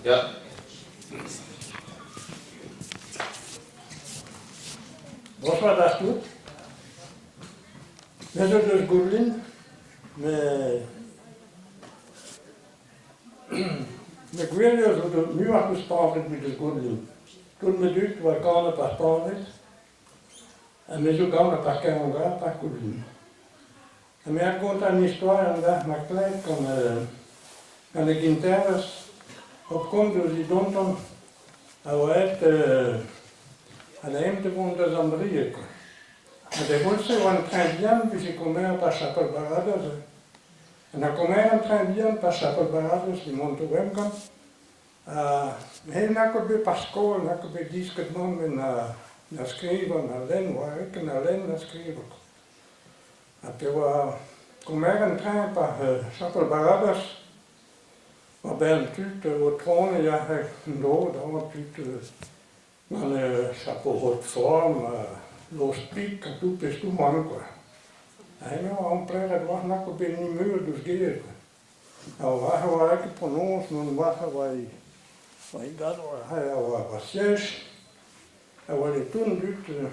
Ya. Bonsoir da tout. Me zo deus Goulin, me me gwir zo deus muioc'h eus Pañvrid evit deus Goulin. Tout ma dud oa ganet ar Pañvrid, ha me zo ganet ar Kervonga, par Goulin. Ha me a gont an istor an dac'h ma klev gant gant e ginterez hop kont eus e donton a oa aet an aemp da vont da Sant-Brieg kwa. Ha da goulz-se e oa an train bihan vije komer 'ba chapel Baradoz. Ha na komer an train bihan 'ba chapel Baradoz e mont da Wengamp. Ha me n'a ket bet 'ba skol, n'a ket bet disket mamm na na skrivañ na lenn, 'oa ket na lenn na skrivañ. Ha pe oa komer train par chapel Baradoz, oa bern tud o tont e yac'h en-dro da tud gant chapeau haute-forme, lost-pik ha tout pezh tout moan kwa. Ha eno oa ampleret oa na ket bet nemeur deus gêr kwa. Ha war oa ket penaos mont war oa oa e gador aze oa oa siège, a oa le tout an dud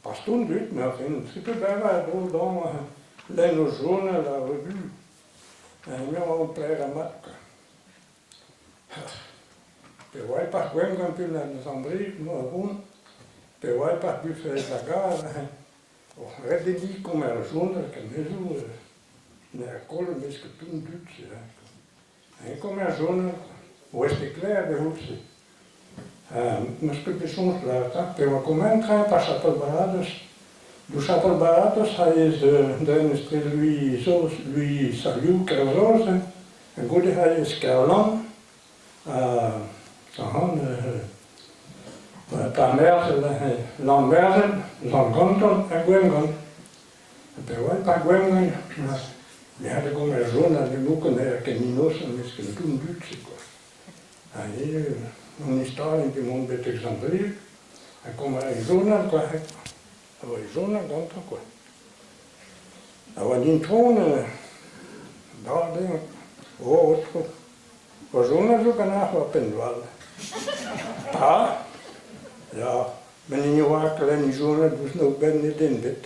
Pas tout an dud, mais enfin, un petit peu bevañ a-dro dañ lenn o journal ar revue. Me a oa plaer ha mat kwa. Pe oa e park Gwengamp unan eus an Brieg, noa vont, pe oa e park Buffet la Gare, oc'h ret eo dit komer ar journal ken mezoù ne koll mesk tout an dud-se. Eñ komer ar journal, ouest e clair dezho-se. N'eus ket bet soñj lâret pe oa komañ-tra pa chapel Baradoz. Du chapel Baradoz ha ez den etre Louis Saoz, Louis Saliou Kerzoz, ha goude ha ez Kerlann, ha ahan Parmerzhel, Lanmerzhel, Langanton ha Gwengamp. Pe oa pa Gwengamp, me a da gomer journal ne vo ket ken innocent mes ken tout an dud-se quoi. Ha ivez an istor int mont betek Sant-Brieg ha komz e journal kwa a oa e journal gantañ kwa. A oa din tron dra dezhañ o aotrou o journal zo ganeoc'h war penn-all. Pa ya met n'hini oa lenn e journal diouzh n'o benn ne den bet.